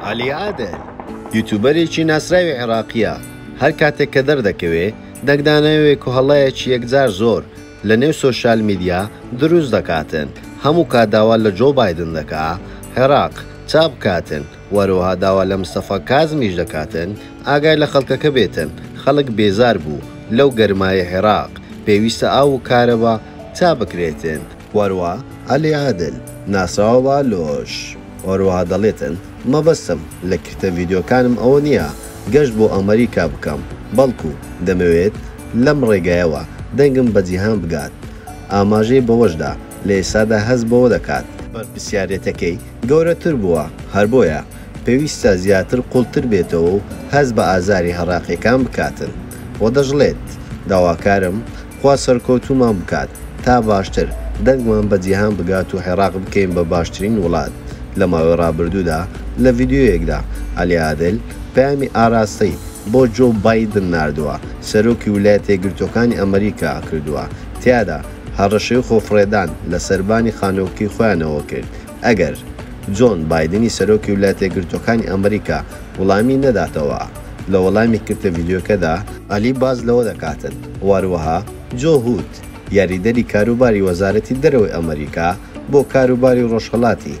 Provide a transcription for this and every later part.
عەلی عادل، یوتوبەرێکی ناسراوی عێراقییە، هەر کاتێک کە دەردەکەوێ دەنگدانەوەیەک و هەڵەیەکی یەکجار زۆر لە نێو سۆشیال میدیا دروست دەکاتن، هەموو کات داوا لە جۆ بایدن دەکا عێراق چاک بکاتن و هەروەها داوا لە مستەفا کازمیش دەکاتن ئاگای لە خەڵکەکە بێتن، خەڵک بێزار بوو لەو گەرمایەی عێراق، پێویستە ئاو و کارەبا چاک بکرێتن. وەروەها عەلی عادل ناسراوە بە لۆش. هەروەها دەڵێتن، مەبەستم لە کرتە ڤیدیۆکانم ئەوە نییە گەشت بۆ ئەمەریکا بکەم، بەڵکو دەمەوێت لەم ڕێگایەوە دەنگم بە جیهان بگات. ئاماژەی بەوەشدا، لە ئێستادا هەست بەوە دەکات، بەرپرسیارێتەکەی گەورەتر بووە، هەر بۆیە پێویستە زیاتر قوڵتر بێتەوە و هەست بە ئازاری هەڕاقییەکان بکاتن و دەشڵێت، داواکارم خوا سەرکەوتوومان بکات تا باشتر دەنگمان بە جیهان بگات و عێراق بکەین بە باشترین وڵات. لە ماوەی ڕابردوودا لە ڤیدیۆیەکدا عەلی عادل پەیامی ئاراستەی بۆ جۆ بایدن ناردووە، سەرۆکی ولایەتە یەکگرتووەکانی ئەمەریکا کردووە، تیادا هەڕەشەی خۆفڕێدان لە سەربانی خانووەکەی خۆیانەوە کرد ئەگەر جۆن بایدنی سەرۆکی ولایەتە یەکگرتووەکانی ئەمەریکا وڵامی نەداتەوە. لە وەڵامی کرتە ڤیدیۆکەدا عەلی باس لەوە دەکاتن و هەروەها جۆ هوود، یاریدەری کاروباری وەزارەتی دەرەوەی ئەمەریکا بۆ کاروباری ڕۆژهەڵاتی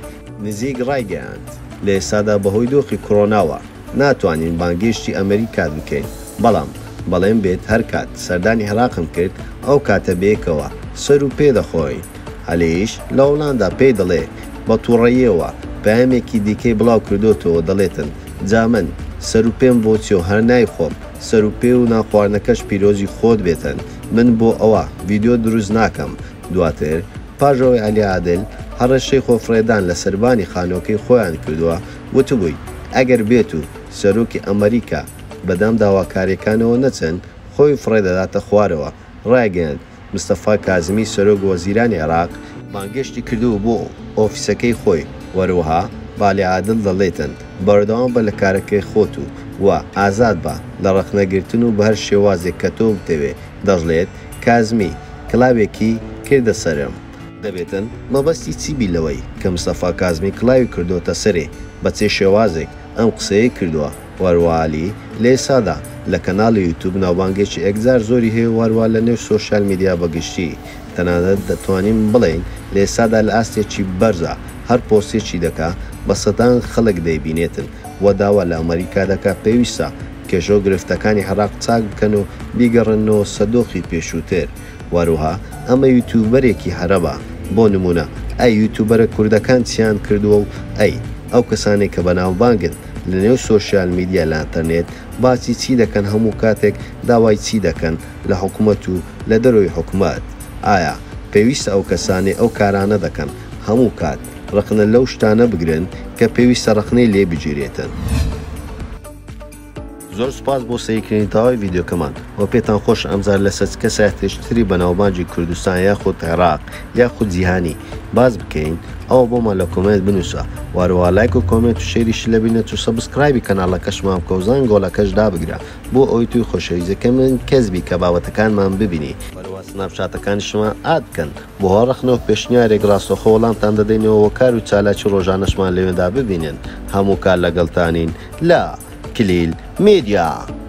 نزیک ڕایگەیاند، لە ئێستادا بەهۆی دۆخی کۆرۆناوە ناتوانین بانگێشتی ئەمەریکات بکەین، بەڵام بەڵێن بێت هەرکات سەردانی عێراقم کرد ئەو کاتە بەیەکەوە سەر و پێ دەخۆین. عەلیش لە وەڵامدا پێی دەڵێ بە توڕەییەوە پەیامێکی دیکەی بڵاو کردۆتەوە دەڵێتن جا من سەر و پێم بۆ چیە و هەر نایخۆم سەر و پێ و نان خواردنەکەش پیرۆزی خۆت بێتن من بۆ ئەوە ڤیدیۆ دروست ناکەم دواتر پاش ئەوەی عەلی عادل هەڕەشەی خۆفڕێدان لە سەربانی خانوەکەی خۆیان کردوە وتبوی ئەگەر بێت و سەرۆکی ئەمەریکا بەدەم داواکاریەکانەوە نەچن خۆی فڕێدەداتە خوارەوە ڕایگەیاند مستەفا کازمی سەرۆک وەزیرانی عێراق بانگێشتی کردبوو بۆ ئۆفیسەکەی خۆی و هەروەها بە عەلی عادل دەڵێتن بەردەوام بە لە کارەکەی خۆت و و ئازاد بە لە ڕەخنە گرتن و بەهەر شێوازێک کە تۆ بتەوێ دەشڵێت کازمی کڵاوێکی کردە سەرم. دەبێتن مەبەستی چی بی لەوەی کە مستەفا کازمی کڵاوی کردۆتە سەرێ بە چێ شێوازێک ئەم قسەیەی کردوە وەهەروەها عەلی لە ئێستادا لە کەناڵی یوتوب ناوبانگێکی ئێکجار زۆری هەیە و هەروەها لە نێو سۆشیال میدیا بە گشتی تەنانەت دەتوانین بڵێین لە ئێستادا لە ئاستێکی بەرزا هەر پۆستێکی دەکا بە سەدان خەڵک دەیبینێتن و داوا لە ئەمەریکا دەکا پێویستە کێشە و گرفتەکانی عێراق چاک بکەن و بیگەڕێننەوە سەر دۆخی پێشووتر. وەروها ئەمە یوتیوبەرێکی عەرەبە بۆ نمونە ئەی یوتیوبەرە کوردەکان چیان کردوە و ئەی ئەو کەسانەی کە بەناوبانگن لە نێو سۆشیال میدیا لە ئەنتەرنێت باسی چی دەکەن هەموو کاتێک داوای چی دەکەن لە حکومەت و لە دەرەوەی حکومەت ئایا پێویستە ئەو کەسانەی ئەو کارانە دەکەن هەموو کات ڕەخنە لەو شتانە بگرن کە پێویستە ڕەخنەی لێ بگیرێتن. زۆر سوپاس بۆ سەیرکردنی تەواوی ڤیدیۆکەمان وە پێتان خۆشە ئەمجار لەسەر چ کەسایەتێکی تری بەناوبانگی کوردستان یاخود عێراق یاخود جیهانی باس بکەین ئەوە بۆمان لە comment بنوسە وە هەروەها لایک و comment و share یشی لەبیر نەچوو subscribe ی کەناڵەکەشمان بکە و زەنگۆڵەکەش دابگرە بۆ ئەوەی توی خۆشەویستەکەمن کەس بی کە بابەتەکانمان ببینی هەروەها سناپچاتەکانیشمان add بکەن بۆ هەر ڕەخنە و پێشنیارێک ڕاستەوخۆ وەڵامتان دەدەینەوە وە کار و چالاکی ڕۆژانەشمان لەوێدا ببینن هەموو کات لەگەڵتانین لە کلیل میدیا.